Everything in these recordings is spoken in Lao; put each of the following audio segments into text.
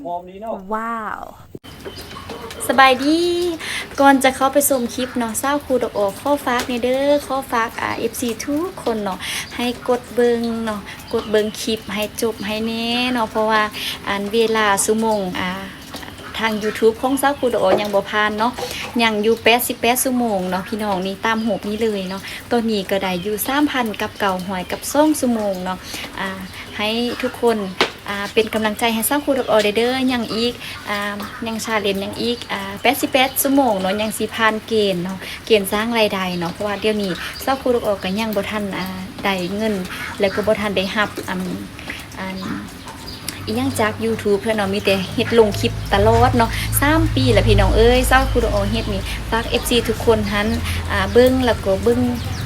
ຫອມດີເນາະ. ວ້າວ ສະບາຍດີ. ກ່ອນຈະເຂົ້າໄປຊົມຄລິບເນາະ ສາວຄູດອກອອກ ຂໍຝາກແດ່ເດີ ຂໍຝາກ ອາ ເອັຟຊີທຸກຄົນເນາະ ໃຫ້ກົດເບິ່ງເນາະ ກົດເບິ່ງຄລິບໃຫ້ຈົບໃຫ້ແນ່ເນາະ ເພາະວ່າ ອັນ ເວລາຊົ່ວໂມງ ອາ ທາງຢູທູບຂອງສາວຄູດອກອອກຍັງບໍ່ຜ່ານເນາະ ຍັງຢູ່ແປດສິບແປດຊົ່ວໂມງເນາະ ພີ່ນ້ອງ ນີ້ຕາມຮູບນີ້ເລີຍເນາະ. ຕອນນີ້ກໍໄດ້ຢູ່ສາມພັນກັບເກົ້າຮ້ອຍກັບສອງຊົ່ວໂມງເນາະ ອາ ໃຫ້ທຸກຄົນ ອ່າ ເປັນກຳລັງໃຈໃຫ້ສາວຄູດອກອອກແດ່ເດີ ຍັງອີກ ອ່າ ຍັງຊາເລນຍັງອີກ ອ່າ ແປດສິບແປດຊົ່ວໂມງເນາະ ຍັງຊິຜ່ານເກນເນາະ ເກນສ້າງລາຍໄດ້ເນາະ ເພາະວ່າດຽວນີ້ສາວຄູດອກອອກກໍຍັງບໍ່ທັນ ອ່າ ໄດ້ເງິນ ແລ້ວກໍບໍ່ທັນໄດ້ຮັບ ອັນ ອັນ ອີ່ຫຍັງຈາກຢູທູບເທື່ອເນາະ ມີແຕ່ເຮັດລົງຄລິບຕະຫຼອດເນາະ ສາມປີແລ້ວພີ່ນ້ອງເອີຍ ສາວຄູດອກອອກເຮັດນີ້. ຝາກເອັຟຊີທຸກຄົນຫັ້ນ ອ່າ ເບິ່ງ ແລ້ວກໍເບິ່ງ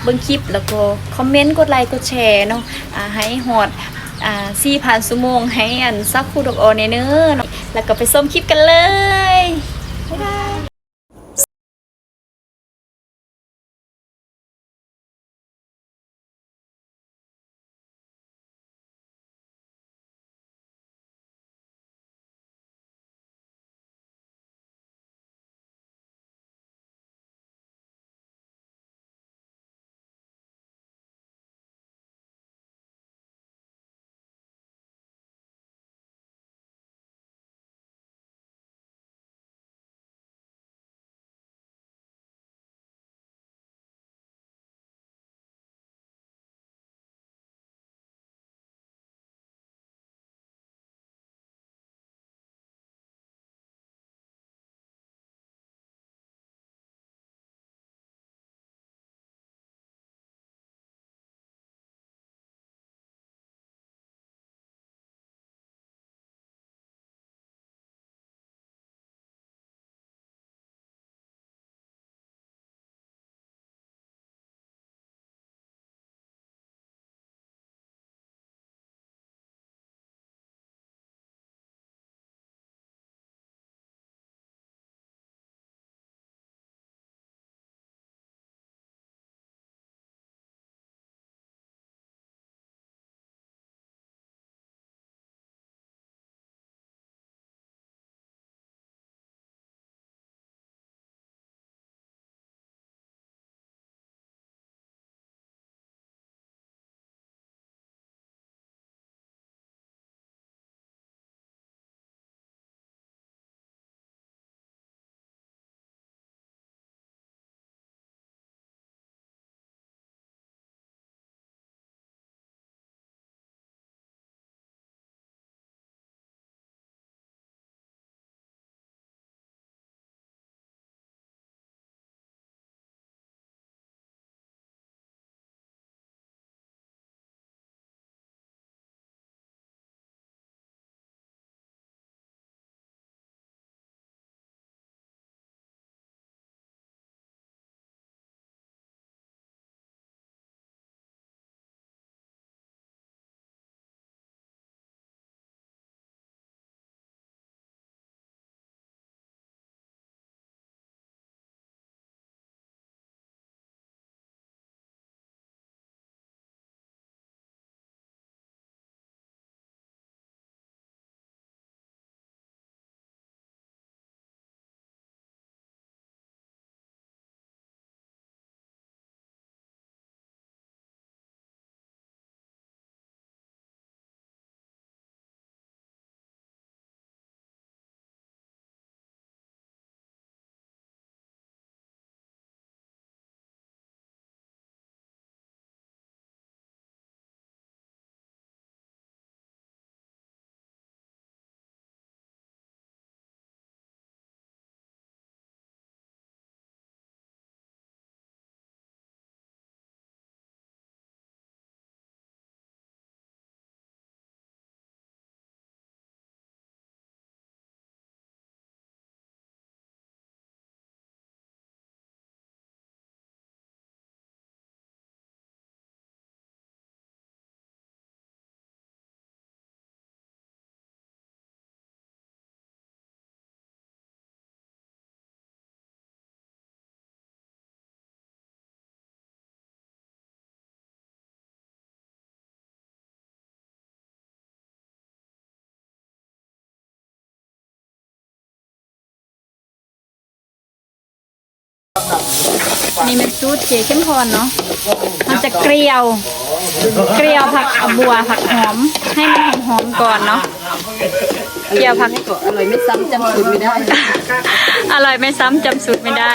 ເບິ່ງຄລິບ ແລ້ວກໍຄອມເມັນ ກົດໄລ ກົດແຊເນາະ ອ່າ ໃຫ້ຮອດ ອ່າ ສີ່ພັນຊົ່ວໂມງ ໃຫ້ອັນ ສາວຄູດອກອອກແດ່ເດີເນາະ ແລ້ວກໍໄປຊົມຄລິບກັນເລີຍ. ບາຍບາຍ. ນີ້ແມ່ນສູດເຈເຂັ້ມພອນເນາະ ເຮົາຈະກ່ຽວ ກ່ຽວຜັກບົວ ຜັກຫອມ ໃຫ້ມັນຫອມໆກ່ອນເນາະ ກ່ຽວຜັກ ອະຮ່ອຍໄມ່ຊ້ຳຈຳສູດໄມ່ໄດ້ ອະຮ່ອຍໄມ່ຊ້ຳຈຳສູດໄມ່ໄດ້.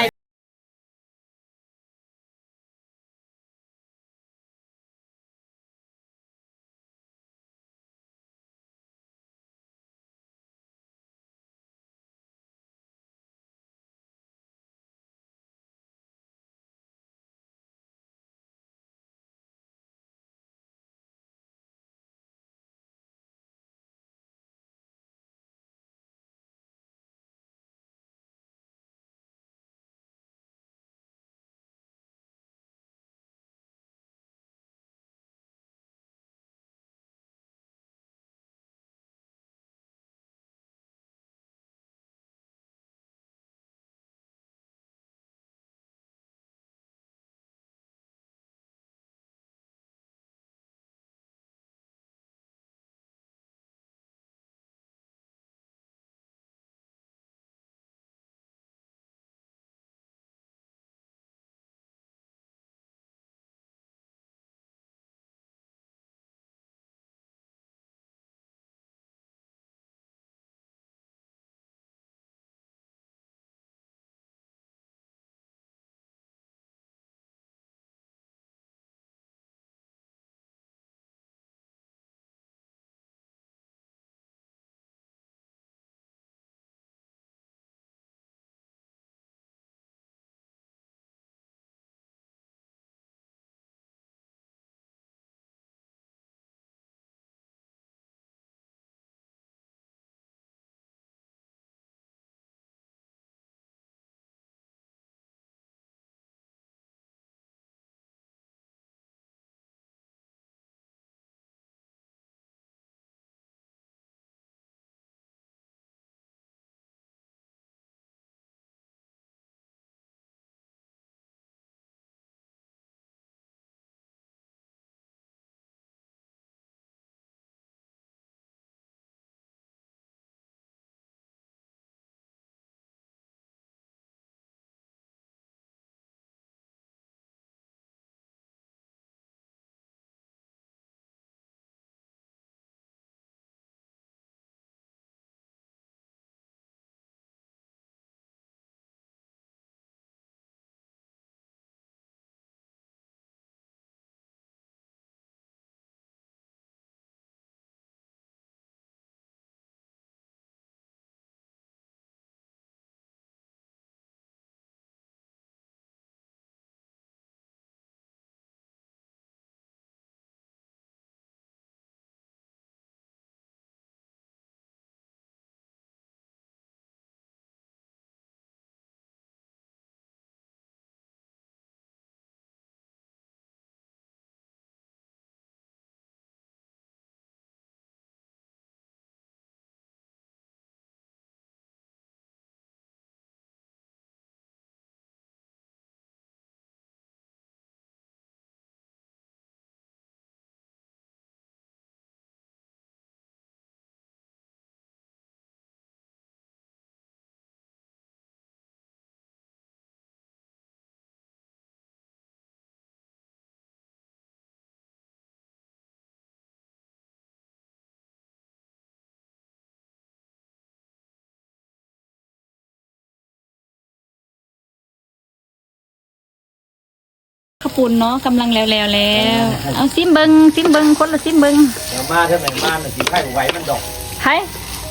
ເຂົ້າປຸ້ນເນາະ ກຳລັງແລ້ວໆແລ້ວ. ເອົາຊິມເບິ່ງ ຊິມເບິ່ງ ຄົນລະຊິມເບິ່ງ. ແນວມາເທື່ອແມ່ນມານະ ຊິໄຜໄຫວມັນດອກ. ໃຜ?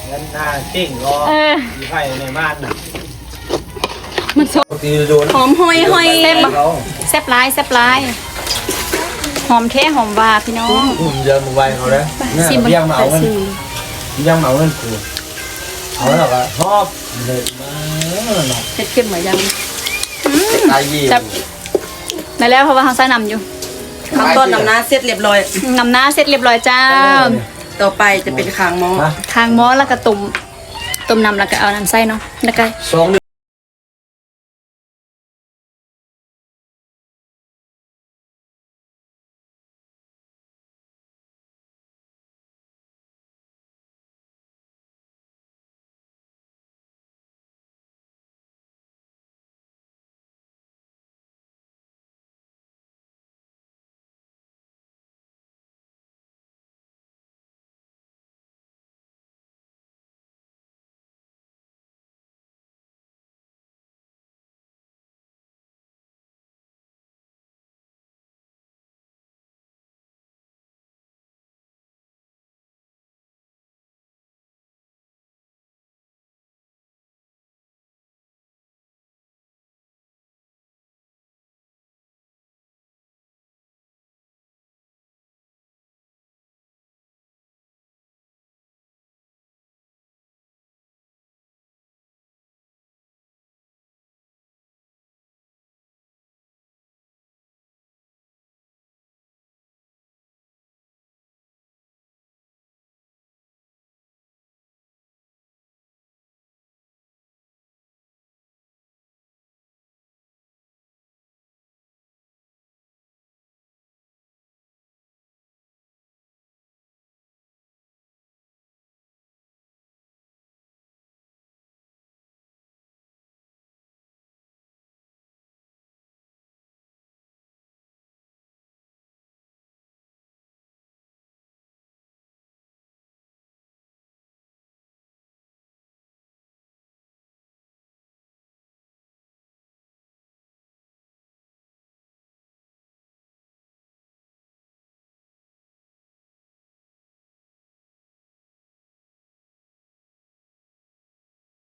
ເງິນນາເກັ່ງກໍ ເອີ ຊິໄຜແມ່ມານນະ. ມັນສົດ ຫອມຫອຍໆ. ແຊບບໍ່? ແຊບຫຼາຍ ແຊບຫຼາຍ. ຫອມແທ້ຫອມວ່າພີ່ນ້ອງ. ອືມ ຢ່າໄຫວເຂົາເດ້. ຊິມເບິ່ງ ວຽງມາເອົາເງິນ ວຽງມາເອົາເງິນກູ. ເອົາແລ້ວກໍຮອບເລີຍ. ເຮັດເຄັມມາຍັງ. ອືມ ແຊບ. ໄດ້ແລ້ວ ເພາະວ່າເຮົາໃສ່ນ້ຳຢູ່. ຂັ້ນຕອນນ້ຳໜ້າເສັດລຽບຮ້ອຍ. ອືມ ນ້ຳໜ້າເສັດລຽບຮ້ອຍເຈົ້າ. ຕໍ່ໄປຈະເປັນຄາງໝໍ້ ຄາງໝໍ້ ແລ້ວກໍຕົ້ມ ຕົ້ມນ້ຳ ແລ້ວກໍເອົານັ້ນໃສ່ເນາະ ແລ້ວກໍ